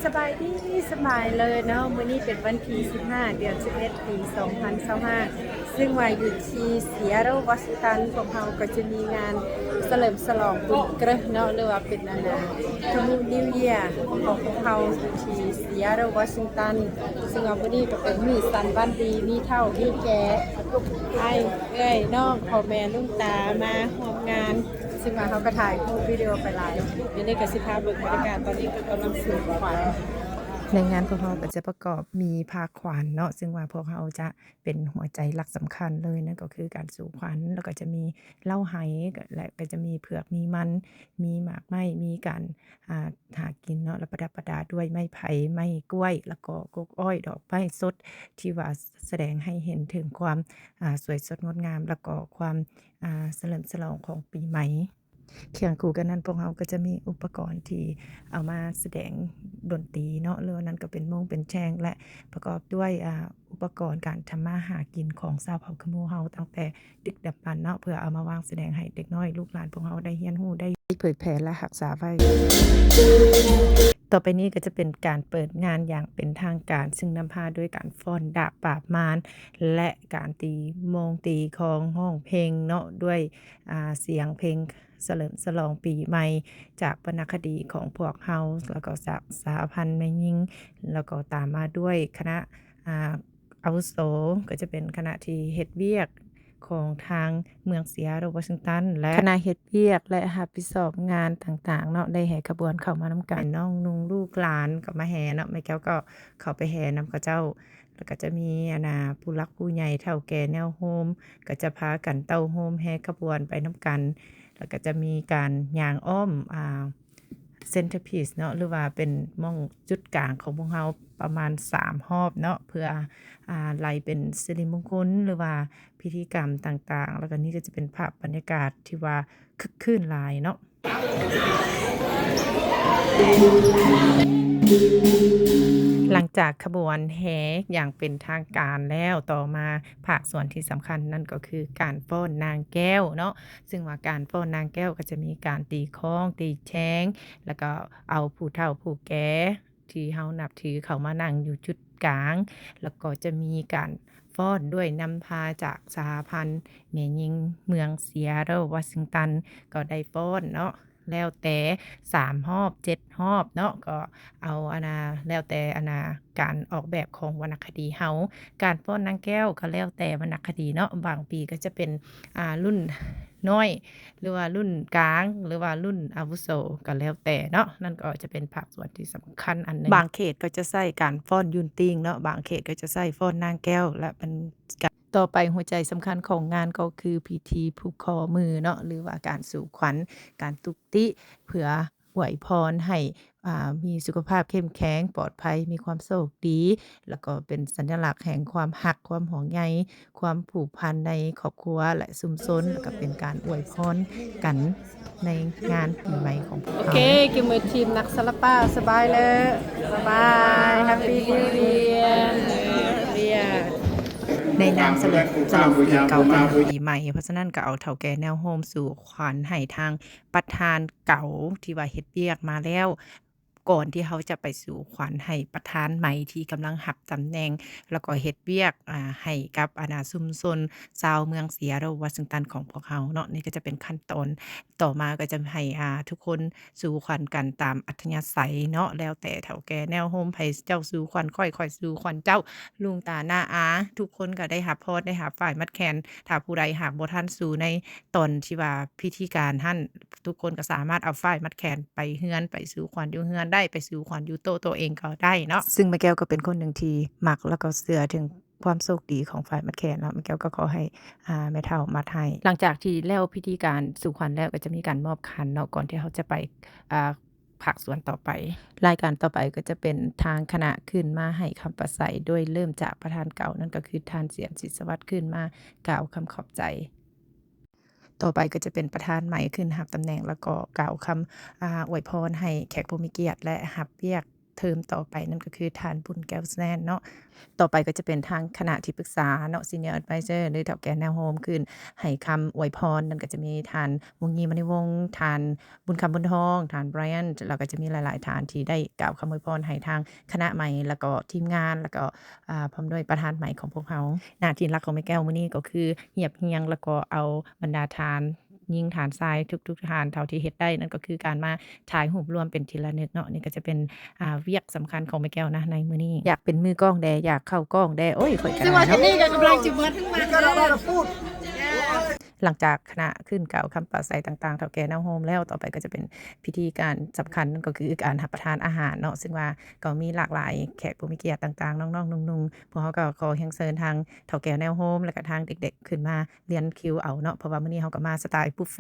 ສະບາຍດີ ສະບາຍເລີຍເນາະ. ມື້ນີ້ເປັນວັນທີສິບຫ້າ ເດືອນສິບເອັດ ປີສອງພັນຊາວຫ້າ ຊຶ່ງວ່າຢູ່ທີ່ Seattle Washington ພວກເຮົາກໍຈະມີງານສະເຫຼີມສະຫຼອງບຸນເກີດເນາະ ຫຼືວ່າເປັນອັນນາ Khmuic New Year ຂອງພວກເຮົາຢູ່ທີ່ Seattle Washington ຊຶ່ງວ່າມື້ນີ້ກໍເປັນມື້ສັນວັນດີ ມີເຖົ້າມີແກ່ ອ້າຍເອື້ອຍນ້ອງ ພໍ່ແມ່ລຸງຕາມາຮ່ວມງານ ຊຶ່ງວ່າເຮົາກໍຖ່າຍຮູບວິດີໂອໄປຫຼາຍ. ດຽວນີ້ກໍຊິພາເບິ່ງບັນຍາກາດ ຕອນນີ້ກໍກຳລັງສູນຂວັນ. ໃນງານພວກເຮົາກໍຈະປະກອບມີພາຂວັນເນາະ ຊຶ່ງວ່າພວກເຮົາຈະເປັນຫົວໃຈຫຼັກສຳຄັນເລີຍ ນັ້ນກໍຄືການສູຂວັນ ແລ້ວກໍຈະມີເຫຼົ້າໄຫ ແລະ ກໍຈະມີເຜືອກມີມັນ ມີໝາກໄມ້ ມີການ ອ່າ ຫາກິນເນາະ ແລະ ປະດັບປະດາດ້ວຍໄມ້ໄຜ່ ໄມ້ກ້ວຍ ແລ້ວກໍກົກອ້ອຍ ດອກໄມ້ສົດ ທີ່ວ່າສະແດງໃຫ້ເຫັນເຖິງຄວາມ ອ່າ ສວຍສົດງົດງາມ ແລ້ວກໍຄວາມ ອ່າ ສະເຫຼີມສະຫຼອງຂອງປີໃໝ່. ຄຽງຄູ່ກັນນັ້ນ ພວກເຮົາກໍຈະມີອຸປະກອນທີ່ເອົາມາສະແດງດົນຕີເນາະ ຫຼືວ່ານັ້ນກໍເປັນໂມງເປັນແຊງ ແລະ ປະກອບດ້ວຍ ອ່າ ອຸປະກອນການທຳມາຫາກິນຂອງຊາວເຜົ່າຂະມູເຮົາຕັ້ງແຕ່ດຶກດຳບັນເນາະ ເພື່ອເອົາມາວາງສະແດງໃຫ້ເດັກນ້ອຍລູກຫຼານພວກເຮົາໄດ້ຮຽນຮູ້ ໄດ້ເຜີຍແຜ່ ແລະ ຮັກສາໄວ້. ຕໍ່ໄປນີ້ກໍຈະເປັນການເປີດງານຢ່າງເປັນທາງການ ຊຶ່ງນຳພາດ້ວຍການຟ້ອນດາບປາບມານ ແລະ ການຕີໂມງຕີຄອງ ຮ້ອງເພງເນາະ ດ້ວຍ ອ່າ ສຽງເພງ ສະເຫຼີມສະຫຼອງປີໃໝ່ຈາກວັນນະຄະດີຂອງພວກເຮົາ ແລ້ວກໍຈາກສະຫະພັນແມ່ຍິງ ແລ້ວກໍຕາມມາດ້ວຍຄະນະ ອ່າ ອາວຸໂສ ກໍຈະເປັນຄະນະທີ່ເຮັດວຽກຂອງທາງເມືອງ Seattle Washington ແລະ ຄະນະເຮັດວຽກ ແລະ ຮັບຜິດຊອບງານຕ່າງໆເນາະ ໄດ້ແຫ່ຂະບວນເຂົ້າມານຳກັນ. ນ້ອງນຸ່ງລູກຫຼານກໍມາແຫ່ເນາະ ແມ່ແກ້ວກໍເຂົ້າໄປແຫ່ນຳເຂົາເຈົ້າ. ແລ້ວກໍຈະມີອັນນາ ຜູ້ຫຼັກຜູ້ໃຫຍ່ເຖົ້າແກ່ແນວໂຮມ ກໍຈະພາກັນເຕົ້າໂຮມແຫ່ຂະບວນໄປນຳກັນ. ແລ້ວກໍຈະມີການຍ່າງອ້ອມ ອ່າ centerpiece ເນາະ ຫຼືວ່າເປັນໝ່ອງຈຸດກາງຂອງພວກເຮົາປະມານສາມຮອບເນາະ ເພື່ອ ອ່າ ໄລ່ເປັນສິລິມົງຄຸນ ຫຼືວ່າພິທີກຳຕ່າງໆ. ແລ້ວກໍນີ້ກໍຈະເປັນພາບບັນຍາກາດທີ່ວ່າຄຶກຄື້ນຫຼາຍເນາະ. ຫຼັງຈາກຂະບວນແຫ່ຢ່າງເປັນທາງການແລ້ວ, ຕໍ່ມາພາກສ່ວນທີ່ສຳຄັນນັ້ນກໍຄືການຟ້ອນນາງແກ້ວເນາະ, ຊຶ່ງວ່າການຟ້ອນນາງແກ້ວກໍຈະມີການຕີຄອງ, ຕີແຊງ, ແລ້ວກໍເອົາຜູ້ເຖົ້າຜູ້ແກ່ທີ່ເຮົານັບຖືເຂົ້າມານັ່ງຢູ່ຈຸດກາງ, ແລ້ວກໍຈະມີການ ຟ້ອນດ້ວຍນຳພາຈາກສະຫະພັນແມ່ຍິງເມືອງ Seattle Washington ກໍໄດ້ຟ້ອນເນາະ ແລ້ວແຕ່ສາມຮອບ ເຈັດຮອບເນາະ ກໍເອົາອັນນາ ແລ້ວແຕ່ອັນນາ ການອອກແບບຂອງວັນນະຄະດີເຮົາ. ການຟ້ອນນາງແກ້ວກໍແລ້ວແຕ່ວັນນະຄະດີເນາະ, ບາງປີກໍຈະເປັນ ອ່າ ລຸ້ນນ້ອຍ ຫຼືວ່າລຸ້ນກາງ ຫຼືວ່າລຸ້ນອາວຸໂສ ກໍແລ້ວແຕ່ເນາະ. ນັ້ນກໍຈະເປັນພາກສ່ວນທີ່ສຳຄັນອັນໜຶ່ງ. ບາງເຂດກໍຈະໃຊ້ການຟ້ອນຍຸນຕິງເນາະ, ບາງເຂດກໍຈະໃຊ້ຟ້ອນນາງແກ້ວ ແລະ ເປັນ ຕໍ່ໄປຫົວໃຈສຳຄັນຂອງງານກໍຄືພິທີຜູກຂໍ້ມືເນາະ ຫຼືວ່າການສູ່ຂວັນ, ການຕຸກຕິ ເພື່ອອວຍພອນໃຫ້ ອ່າ ມີສຸຂະພາບເຂັ້ມແຂງ, ປອດໄພ, ມີຄວາມໂຊກດີ ແລ້ວກໍເປັນສັນຍະລັກແຫ່ງຄວາມຮັກ, ຄວາມຫ່ວງໃຍ, ຄວາມຜູກພັນໃນຄອບຄົວ ແລະ ຊຸມຊົນ, ແລ້ວກໍເປັນການອວຍພອນກັນ ໃນງານປີໃໝ່ຂອງພວກເຮົາ. ໂອເຄ ກິນມື້ທີມນັກສາລະປາ ສະບາຍເລີ ສະບາຍ Happy New Year ໃນນາມສະເຫຼີມສະຫຼອງປີເກົ່າຕ້ອນຮັບປີໃໝ່, ເພາະສະນັ້ນກໍເອົາເຖົ້າແກ່ແນວໂຮມສູ່ຂວັນໃຫ້ທາງປະທານເກົ່າທີ່ວ່າເຮັດວຽກມາແລ້ວ ກ່ອນທີ່ເຮົາຈະໄປສູ່ຂວັນໃຫ້ປະທານໃໝ່ທີ່ກຳລັງຮັບຕຳແໜ່ງ ແລ້ວກໍເຮັດວຽກ ອ່າ ໃຫ້ກັບ ອັນນາ ຊຸມຊົນຊາວເມືອງ Seattle Washington ຂອງພວກເຮົາເນາະ. ນີ້ກໍຈະເປັນຂັ້ນຕອນ. ຕໍ່ມາກໍຈະໃຫ້ ອ່າ ທຸກຄົນສູ່ຂວັນກັນຕາມອັດທະຍາໄສເນາະ, ແລ້ວແຕ່ເຖົ້າແກ່ແນວໂຮມ, ໃຜເຈົ້າສູ່ຂວັນຂ້ອຍ, ຂ້ອຍສູ່ຂວັນເຈົ້າ, ລຸງຕານ້າອາ, ທຸກຄົນກໍໄດ້ຮັບພອນ, ໄດ້ຮັບຝ້າຍມັດແຂນ. ຖ້າຜູ້ໃດຫາກບໍ່ທັນສູ່ໃນຕອນທີ່ວ່າພິທີການຫັ້ນ, ທຸກຄົນກໍສາມາດເອົາຝ້າຍມັດແຂນໄປເຮືອນ, ໄປສູ່ຂວັນຢູ່ເຮືອນໄດ້, ໄປສູ່ຂວັນຢູ່ໂຕະໂຕເອງກໍໄດ້ເນາະ. ຊຶ່ງແມ່ແກ້ວກໍເປັນຄົນໜຶ່ງທີ່ມັກ ແລ້ວກໍເຊື່ອເຖິງຄວາມໂຊກດີຂອງຝ້າຍມັດແຂນເນາະ, ແມ່ແກ້ວກໍຂໍໃຫ້ ອ່າ ແມ່ເຖົ້າມັດໃຫ້. ຫຼັງຈາກທີ່ແລ້ວພິທີການສູ່ຂວັນແລ້ວ ກໍຈະມີການມອບຂັນເນາະ, ກ່ອນທີ່ເຮົາຈະໄປ ອ່າ ພາກສ່ວນຕໍ່ໄປ. ລາຍການຕໍ່ໄປກໍຈະເປັນທາງຄະນະຂຶ້ນມາໃຫ້ຄຳປາໄສ ໂດຍເລີ່ມຈາກປະທານເກົ່າ, ນັ້ນກໍຄືທ່ານ ສຽນ ສິດສະຫວັດ ຂຶ້ນມາກ່າວຄຳຂອບໃຈ. ຕໍ່ໄປກໍຈະເປັນປະທານໃໝ່ຂຶ້ນຮັບຕຳແໜ່ງ ແລ້ວກໍກ່າວຄຳ ອາ ອວຍພອນໃຫ້ແຂກຜູ້ມີກຽດ ແລະ ຮັບວຽກ ເທີມຕໍ່ໄປ ນັ້ນກໍຄືທ່ານ ບຸນແກ້ວ ແຊນ ເນາະ. ຕໍ່ໄປກໍຈະເປັນທາງຄະນະທີ່ປຶກສາເນາະ Senior Advisor ຫຼື ເຖົ້າແກ່ແນວໂຮມ ຂຶ້ນໃຫ້ຄຳອວຍພອນ. ນັ້ນກໍຈະມີທ່ານ ວົງຢີ ມະນີວົງ, ທ່ານ ບຸນຄຳ ບຸນທອງ, ທ່ານ Brian ແລ້ວກໍຈະມີຫຼາຍໆທ່ານທີ່ໄດ້ກ່າວຄຳອວຍພອນໃຫ້ທາງຄະນະໃໝ່ ແລ້ວກໍທີມງານ ແລ້ວກໍ ອາ ພ້ອມດ້ວຍປະທານໃໝ່ຂອງພວກເຮົາ. ໜ້າທີ່ຫຼັກຂອງແມ່ແກ້ວມື້ນີ້ກໍຄືຮຽບຮຽງ ແລ້ວກໍເອົາບັນດາທ່ານຍິງທ່ານຊາຍທຸກໆທ່ານເທົ່າທີ່ເຮັດໄດ້ ນັ້ນກໍຄືການມາຖ່າຍຮູບລວມເປັນທີ່ລະນຶກເນາະ. ນີ້ກໍຈະເປັນ ອາ ວຽກສຳຄັນຂອງແມ່ແກ້ວນະໃນມື້ນີ້. ຢາກເປັນມືກ້ອງແດ່ ຢາກເຂົ້າກ້ອງແດ່ ໂອ້ຍ ຂ້ອຍກໍ ຊຶ່ງວ່າ ໄດ້ເນາະ ໂຕນີ້ກໍກຳລັງຊິເບິດທັງໝົດ ຫຼັງຈາກຄະນະຂຶ້ນກ່າວຄຳປາໄສຕ່າງໆ ເຖົ້າແກ່ແນວໂຮມແລ້ວ ຕໍ່ໄປກໍຈະເປັນພິທີການສຳຄັນ ນັ້ນກໍຄືການຮັບປະທານອາຫານເນາະ ຊຶ່ງວ່າກໍມີຫຼາກຫຼາຍແຂກຜູ້ມີກຽດຕ່າງໆ ນ້ອງໆ ໜຸ່ມໆ. ພວກເຮົາກໍຂໍຮຽນເຊີນທາງເຖົ້າແກ່ແນວໂຮມ ແລ້ວກໍທາງເດັກໆ ຂຶ້ນມາລຽນຄິວເອົາເນາະ ເພາະວ່າມື້ນີ້ເຮົາກໍມາສະໄຕບຸບເຟ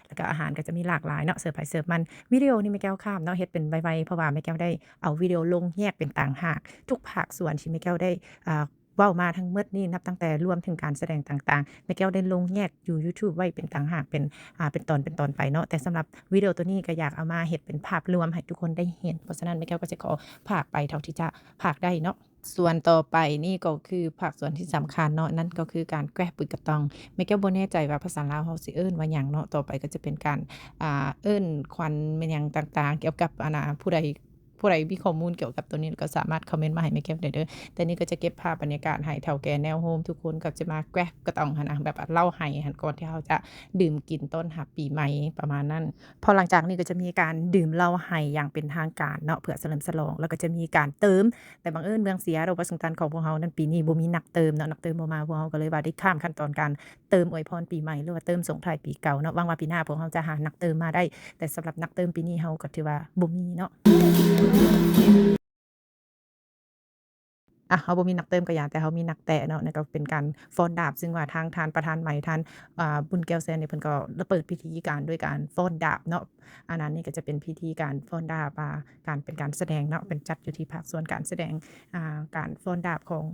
ແລ້ວກໍອາຫານກໍຈະມີຫຼາກຫຼາຍເນາະ ເສີບໃຜເສີບມັນ. ວິດີໂອນີ້ແມ່ແກ້ວຂ້າມເນາະ ເຮັດເປັນໄວໆ ເພາະວ່າແມ່ແກ້ວໄດ້ເອົາວິດີໂອລົງແຍກເປັນຕ່າງຫາກ ທຸກພາກສ່ວນທີ່ແມ່ແກ້ວໄດ້ ອາ ເວົ້າມາທັງໝົດນີ້ ນັບຕັ້ງແຕ່ລວມເຖິງການສະແດງຕ່າງໆ ແມ່ແກ້ວໄດ້ລົງແຍກຢູ່ YouTube ໄວ້ເປັນຕ່າງຫາກ ເປັນ ອາ ເປັນຕອນເປັນຕອນໄປເນາະ. ແຕ່ສຳລັບວິດີໂອໂຕນີ້ກໍຢາກເອົາມາເຮັດເປັນພາບລວມໃຫ້ທຸກຄົນໄດ້ເຫັນ ເພາະສະນັ້ນແມ່ແກ້ວກໍຈະຂໍພາກໄປເທົ່າທີ່ຈະພາກໄດ້ເນາະ. ສ່ວນຕໍ່ໄປນີ້ກໍຄືພາກສ່ວນທີ່ສຳຄັນເນາະ ນັ້ນກໍຄືການແກະປຸຍກະຕ່ອງ. ແມ່ແກ້ວບໍ່ແນ່ໃຈວ່າພາສາລາວເຮົາຊິເອີ້ນວ່າຫຍັງເນາະ. ຕໍ່ໄປກໍຈະເປັນການ ອາ ເອີ້ນຂວັນແມ່ນຫຍັງຕ່າງໆ ກ່ຽວກັບ ອັນນ່າ ຜູ້ໃດ ຜູ້ໃດມີຂໍ້ມູນກ່ຽວກັບໂຕນີ້ກໍສາມາດຄອມເມັນມາໃຫ້ແມ່ແກ້ວໄດ້ເດີ້. ແຕ່ນີ້ກໍຈະເກັບພາບບັນຍາກາດໃຫ້ເຖົ້າແກ່ແນວໂຮມທຸກຄົນ ກໍຈະມາແກະກະຕ່ອງຫັ້ນນະ ແບບເລົ່າໄຫ້ຫັ້ນ ກ່ອນທີ່ເຮົາຈະດື່ມກິນຕ້ອນຮັບປີໃໝ່ ປະມານນັ້ນ. ພໍຫຼັງຈາກນີ້ກໍຈະມີການດື່ມເຫຼົ້າໄຫ້ຢ່າງເປັນທາງການເນາະ ເພື່ອສະເຫຼີມສະຫຼອງ ແລ້ວກໍຈະມີການເຕີມ. ແຕ່ບັງເອີນເມືອງ Seattle Washington ຂອງພວກເຮົານັ້ນ ປີນີ້ບໍ່ມີນັກເຕີມເນາະ ນັກເຕີມບໍ່ມາ ພວກເຮົາກໍເລີຍວ່າໄດ້ຂ້າມຂັ້ນຕອນການ ເຕີມອວຍພອນປີໃໝ່ ຫຼືວ່າເຕີມສົ່ງທ້າຍປີເກົ່າເນາະ. ຫວັງວ່າປີໜ້າພວກເຮົາຈະຫານັກເຕີມມາໄດ້ ແຕ່ສຳລັບນັກເຕີມປີນີ້ເຮົາກໍຖືວ່າບໍ່ມີເນາະ. ອະ ເຮົາບໍ່ມີນັກເຕີມກໍຢ່າ ແຕ່ເຮົາມີນັກແຕະເນາະ. ນັ້ນກໍເປັນການຟ້ອນດາບ ຊຶ່ງວ່າທາງທ່ານປະທານໃໝ່ ທ່ານ ອາ ບຸນແກ້ວ ແຊນ ນີ້ ເພິ່ນກໍໄດ້ເປີດພິທີການດ້ວຍການຟ້ອນດາບເນາະ. ອັນນັ້ນນີ້ກໍຈະເປັນພິທີການຟ້ອນດາບ ອາ ການ ເປັນການສະແດງເນາະ ເປັນຈັດຢູ່ທີ່ພາກສ່ວນການສະແດງ ອາ ການຟ້ອນດາບຂອງ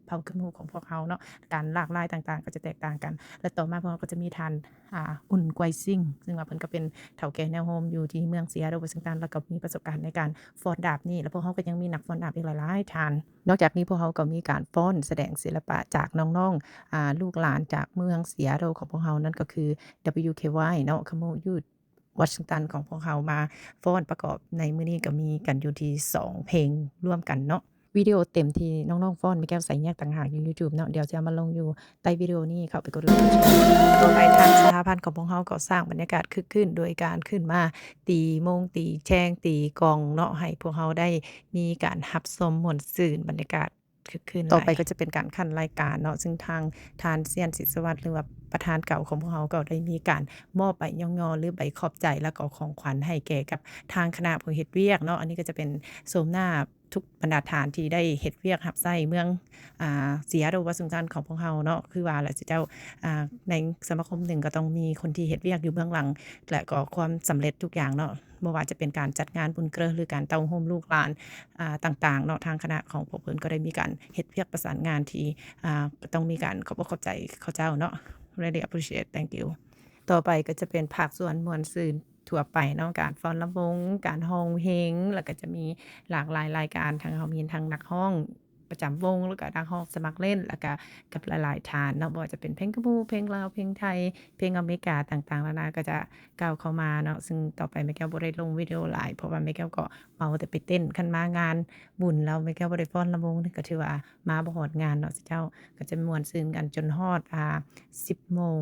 ເຜົ່າຂະໂມຂອງພວກເຮົາເນາະ ການຫຼາກຫຼາຍຕ່າງໆກໍຈະແຕກຕ່າງກັນ. ແລະ ຕໍ່ມາພວກເຮົາກໍຈະມີທ່ານ ອາ ອຸ່ນ ກວາຍຊິງ ຊຶ່ງວ່າເພິ່ນກໍເປັນເຖົ້າແກ່ແນວໂຮມຢູ່ທີ່ເມືອງ Seattle Washington ແລ້ວກໍມີປະສົບການໃນການຟ້ອນດາບນີ້ ແລະ ພວກເຮົາກໍຍັງມີນັກຟ້ອນດາບອີກຫຼາຍໆທ່ານ. ນອກຈາກນີ້ພວກເຮົາກໍມີການຟ້ອນສະແດງສິລະປະຈາກນ້ອງໆ ອາ ລູກຫຼານຈາກເມືອງ Seattle ຂອງພວກເຮົາ ນັ້ນກໍຄື WKY ເນາະ Kamau Youth Washington ຂອງພວກເຮົາມາຟ້ອນປະກອບໃນມື້ນີ້ ກໍມີກັນຢູ່ທີ່ສອງເພງລວມກັນເນາະ. ວິດີໂອເຕັມທີ່ນ້ອງໆຟ້ອນ ແມ່ແກ້ວໃສ່ແຍກຕ່າງຫາກຢູ່ YouTube ເນາະ ດຽວຈະເອົາມາລົງຢູ່ໃຕ້ວິດີໂອນີ້ ເຂົ້າໄປກົດໄລກົດແຊ. ຕໍ່ໄປທາງສະຫະພັນຂອງພວກເຮົາກໍສ້າງບັນຍາກາດຄຶກຄື້ນ ໂດຍການຂຶ້ນມາຕີໂມງຕີແຊງຕີກອງເນາະ ໃຫ້ພວກເຮົາໄດ້ມີການຮັບຊົມມ່ວນຊື່ນ ບັນຍາກາດ ຄຶກຄື້ນຫຼາຍ. ຕໍ່ໄປກໍຈະເປັນການຂັ້ນລາຍການເນາະ ຊຶ່ງທາງທ່ານ ຊຽນ ສິດສະຫວັດ ຫຼືວ່າປະທານເກົ່າຂອງພວກເຮົາ ກໍໄດ້ມີການມອບໃບຍ້ອງຍໍ ຫຼື ໃບຂອບໃຈ ແລ້ວກໍຂອງຂວັນໃຫ້ແກ່ກັບທາງຄະນະຜູ້ເຮັດວຽກເນາະ. ອັນນີ້ກໍຈະເປັນໂສມໜ້າທຸກບັນດາທ່ານທີ່ໄດ້ເຮັດວຽກຮັບໃຊ້ເມືອງ ອາ Seattle Washington ຂອງພວກເຮົາເນາະ. ຄືວ່າແຫຼະເຈົ້າ ອາ ໃນສະມາຄົມໜຶ່ງກໍຕ້ອງມີຄົນທີ່ເຮັດວຽກຢູ່ເບື້ອງຫຼັງ ແລະ ກໍຄວາມສຳເລັດທຸກຢ່າງເນາະ. ບໍ່ວ່າຈະເປັນການຈັດງານບຸນເກີດ ຫຼື ການເຕົ້າໂຮມລູກຫຼານ ອາ ຕ່າງໆເນາະ ທາງຄະນະຂອງພວກເພິ່ນກໍໄດ້ມີການເຮັດວຽກປະສານງານທີ່ ອາ ກໍຕ້ອງມີການຂອບອົກຂອບໃຈເຂົາເຈົ້າເນາະ. Really appreciate, thank you. ຕໍ່ໄປກໍຈະເປັນພາກສ່ວນມ່ວນຊື່ນທົ່ວໄປເນາະ ການຟ້ອນລຳວົງ ການຮ້ອງເພງ ແລ້ວກໍຈະມີຫຼາກຫຼາຍລາຍການ ທັງເຮົາມີທັງນັກຮ້ອງ ປະຈຳວົງ ແລ້ວກະນັກຮ້ອງສະໝັກຫຼິ້ນ ແລ້ວກະກັບຫຼາຍໆທ່ານເນາະ ບໍ່ວ່າຈະເປັນເພງກະໝູ່ ເພງລາວ ເພງໄທ ເພງອາເມລິກາ ຕ່າງໆນານາ ກໍຈະກ້າວເຂົ້າມາເນາະ. ຊຶ່ງຕໍ່ໄປແມ່ແກ້ວບໍ່ໄດ້ລົງວິດີໂອຫຼາຍ ເພາະວ່າແມ່ແກ້ວກໍເມົາແຕ່ໄປເຕັ້ນ. ຄັນມາງານບຸນແລ້ວແມ່ແກ້ວບໍ່ໄດ້ຟ້ອນລຳວົງ ກໍຖືວ່າມາບໍ່ຮອດງານເນາະເຈົ້າ. ກໍຈະມ່ວນຊື່ນກັນຈົນຮອດ ອາ ສິບໂມງ.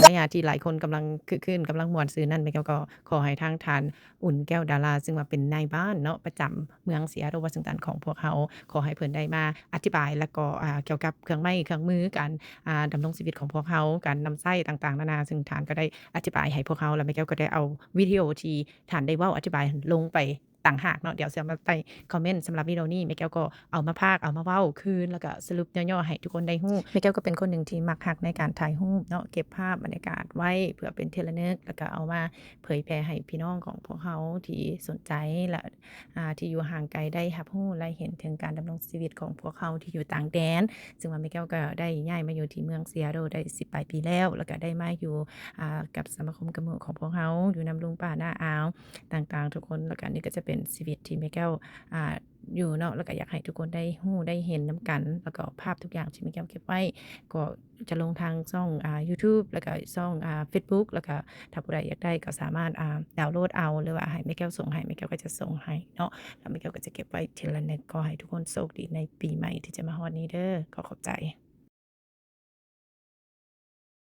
ໃນຍາມທີ່ຫຼາຍຄົນກຳລັງຄຶກຄື້ນ ກຳລັງມ່ວນຊື່ນນັ້ນ ແມ່ແກ້ວກໍ ຂໍໃຫ້ທາງທ່ານ ອຸ່ນ ແກ້ວດາລາ ຊຶ່ງວ່າເປັນນາຍບ້ານເນາະ ປະຈຳເມືອງ Seattle Washington ຂອງພວກເຮົາ ຂໍໃຫ້ເພິ່ນໄດ້ມາອະທິບາຍ ແລ້ວກໍ ອາ ກ່ຽວກັບເຄື່ອງໄມ້ເຄື່ອງມື ການ ອາ ດຳລົງຊີວິດຂອງພວກເຮົາ ການນຳໃຊ້ຕ່າງໆນານາ ຊຶ່ງທ່ານກໍໄດ້ອະທິບາຍໃຫ້ພວກເຮົາ ແລະ ແມ່ແກ້ວກໍໄດ້ເອົາວິດີໂອທີ່ທ່ານໄດ້ເວົ້າອະທິບາຍລົງໄປ ຕ່າງຫາກເນາະ. ດຽວຊິເອົາມາໃສ່ຄອມເມັນ. ສຳລັບວິດີໂອນີ້ ແມ່ແກ້ວກໍເອົາມາພາກ ເອົາມາເວົ້າຄືນ ແລ້ວກໍສະຫຼຸບຫຍໍ້ໆໃຫ້ທຸກຄົນໄດ້ຮູ້. ແມ່ແກ້ວກໍເປັນຄົນໜຶ່ງທີ່ມັກຮັກໃນການຖ່າຍຮູບເນາະ, ເກັບພາບບັນຍາກາດໄວ້ເພື່ອເປັນທີ່ລະນຶກ ແລ້ວກໍເອົາມາເຜີຍແຜ່ໃຫ້ພີ່ນ້ອງຂອງພວກເຮົາທີ່ສົນໃຈ ແລະ ອ່າ ທີ່ຢູ່ຫ່າງໄກໄດ້ຮັບຮູ້ ແລະ ເຫັນເຖິງການດຳລົງຊີວິດຂອງພວກເຮົາທີ່ຢູ່ຕ່າງແດນ. ຊຶ່ງວ່າແມ່ແກ້ວກໍໄດ້ຍ້າຍມາຢູ່ທີ່ເມືອງຊີແອດເທິລໄດ້ສິບປາຍປີແລ້ວ ແລ້ວກໍໄດ້ມາຢູ່ ອ່າ ກັບສະມາຄົມກັບໝູ່ຂອງພວກເຮົາ ຢູ່ນຳລຸງປ້ານ້າອາວຕ່າງໆທຸກຄົນ. ແລ້ວກໍນີ້ກໍຈະເປັນຊີວິດທີ່ແມ່ແກ້ວ ອ່າ ຢູ່ເນາະ, ແລ້ວກໍຢາກໃຫ້ທຸກຄົນໄດ້ຮູ້ໄດ້ເຫັນນຳກັນ. ແລ້ວກໍພາບທຸກຢ່າງທີ່ແມ່ແກ້ວເກັບໄວ້ ກໍຈະລົງທາງຊ່ອງ ອ່າ ຢູທູບ ແລ້ວກໍຊ່ອງ ອ່າ ເຟສບຸກ. ແລ້ວກໍຖ້າຜູ້ໃດຢາກໄດ້ກໍສາມາດ ອ່າ ດາວໂຫຼດເອົາ ຫຼືວ່າໃຫ້ແມ່ແກ້ວສົ່ງໃຫ້ ແມ່ແກ້ວກໍຈະສົ່ງໃຫ້ເນາະ. ແລ້ວແມ່ແກ້ວກໍຈະເກັບໄວ້ທີລະນຶກ. ຂໍໃຫ້ທຸກຄົນໂຊກດີໃນປີໃໝ່ທີ່ຈະມາຮອດນີ້ເດີ. ຂໍຂອບໃຈ.